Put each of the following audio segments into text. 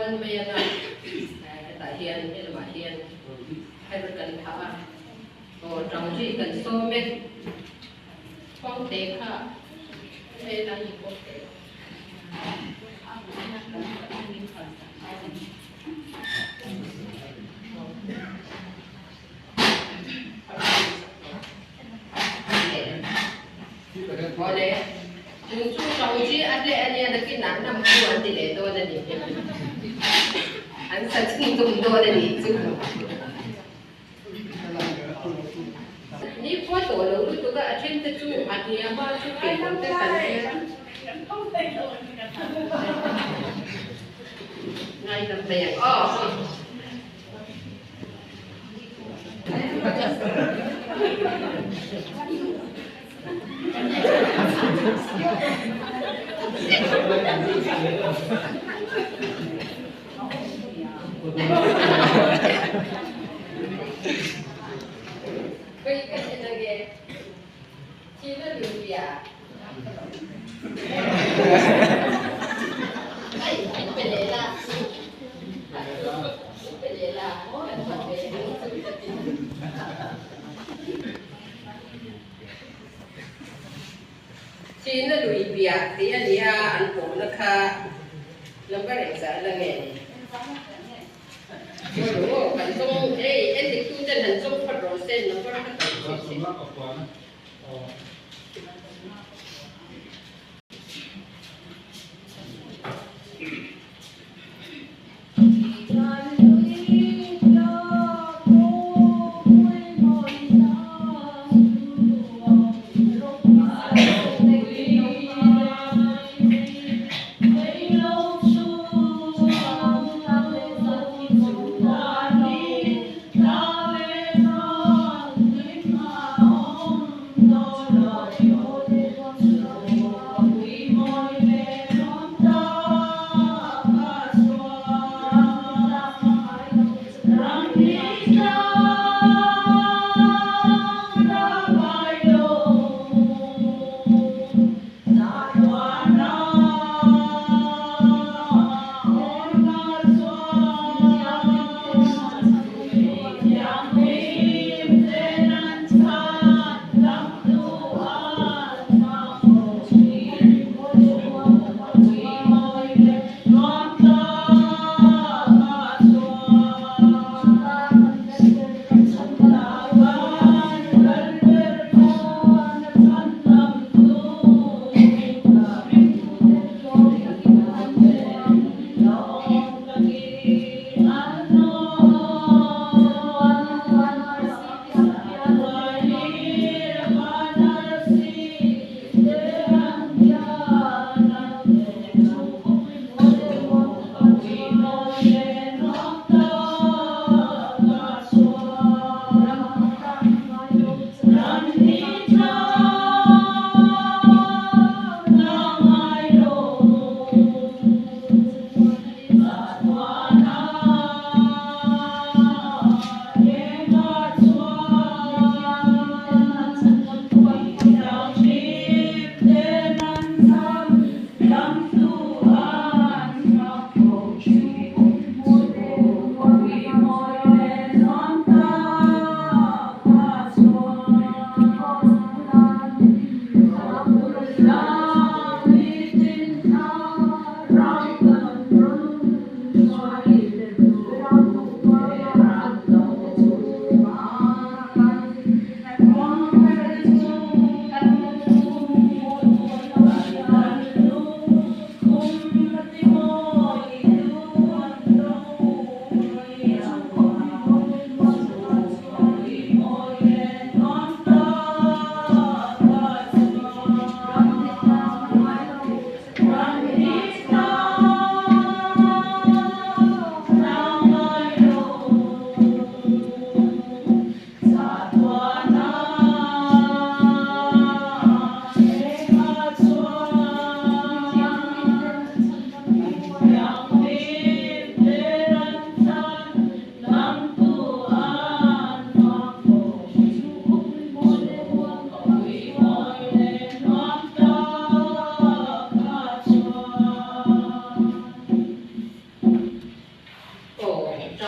dawn mai anga hetah hian helamah hian her kan phah a, aw tangri kan sawm e, kawngte kha hei lai hi kawngte. Awle, chung chu tawng chi a hle a nia nakinah nam chu an ti leh dawn a ni. An sa chhung tum dawn a nih chu. Ni khua tawh lo lutuk a, a then te chu a hniam a, chu kei te kan hian. Ngaidam mai ang aw. Kei ka en ange, thil a lui bia. Ai, min pe leh la. Min pe leh la, kan hman ve ang chu ka ti. Thihna lui piah tih a nia an pawhna kha number engzah la nge ni? Aw kan zawng hei endik tu ten han zawng phawt rawh se number kha kan hre che.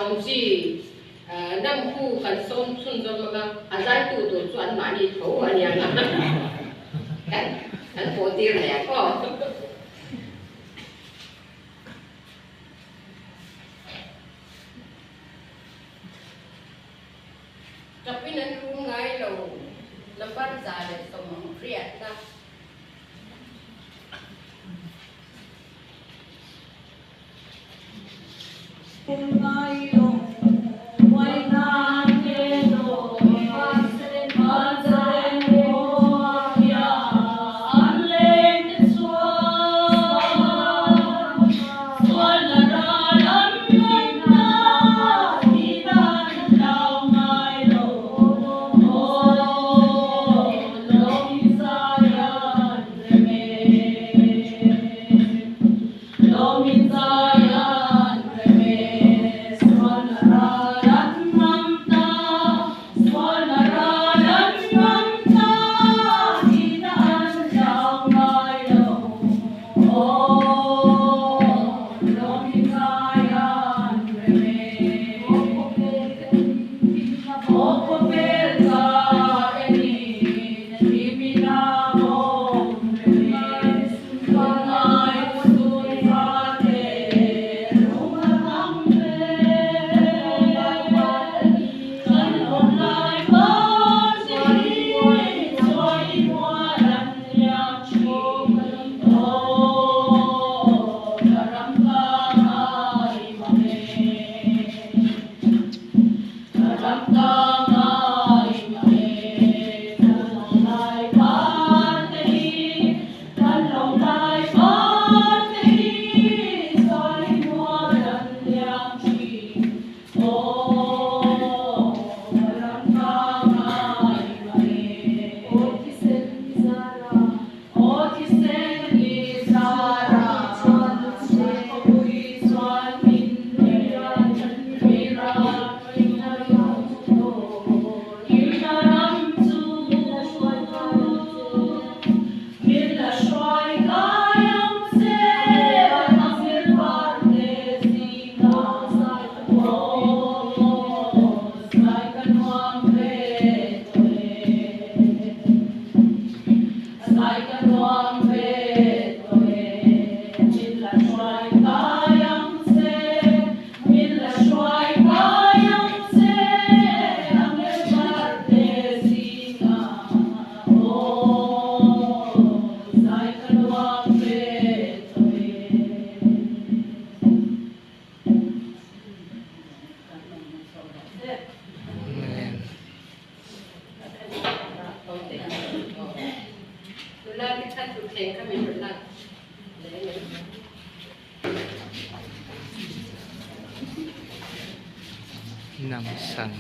Ṭawngchi nam khu kan sawm chhunzawm ang a, a zaitu tur chu anmahni tho a nia nga kan pawh tir leh ang aw. Ṭapin an rum ngai lo number 180 na. Namsan.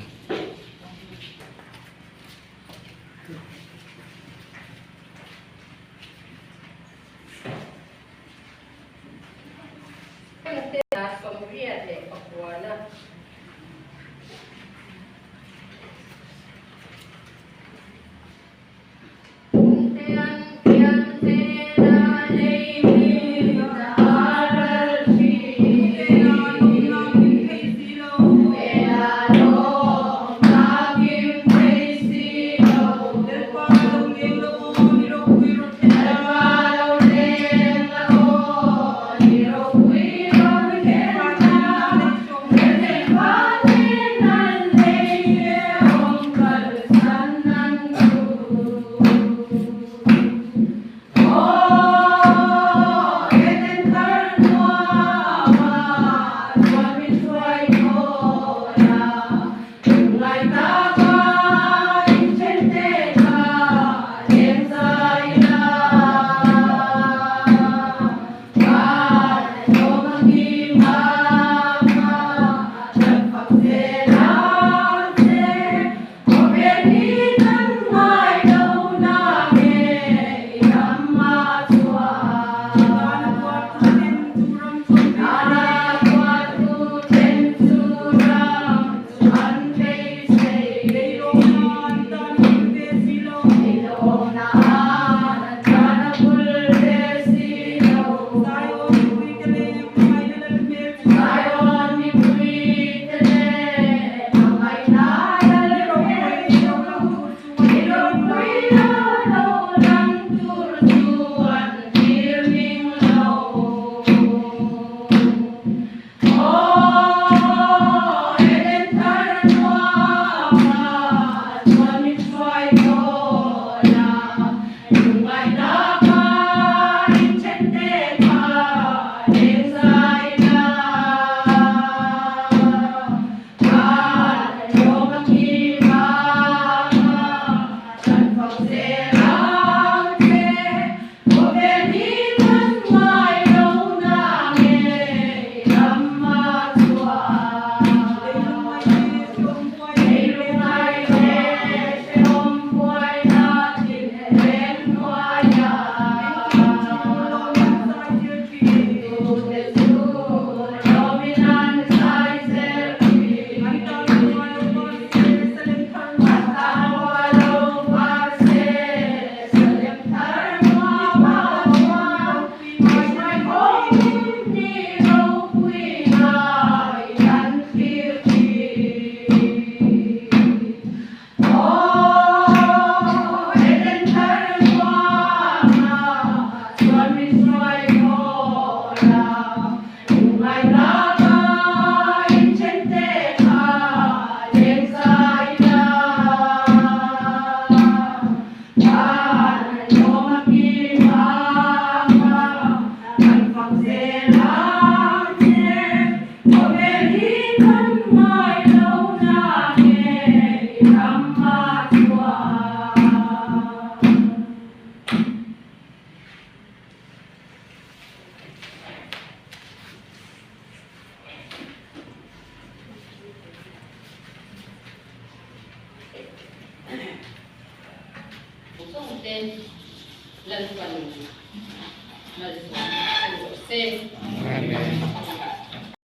zawng te Lalpan malsawm che rawh se. Amen.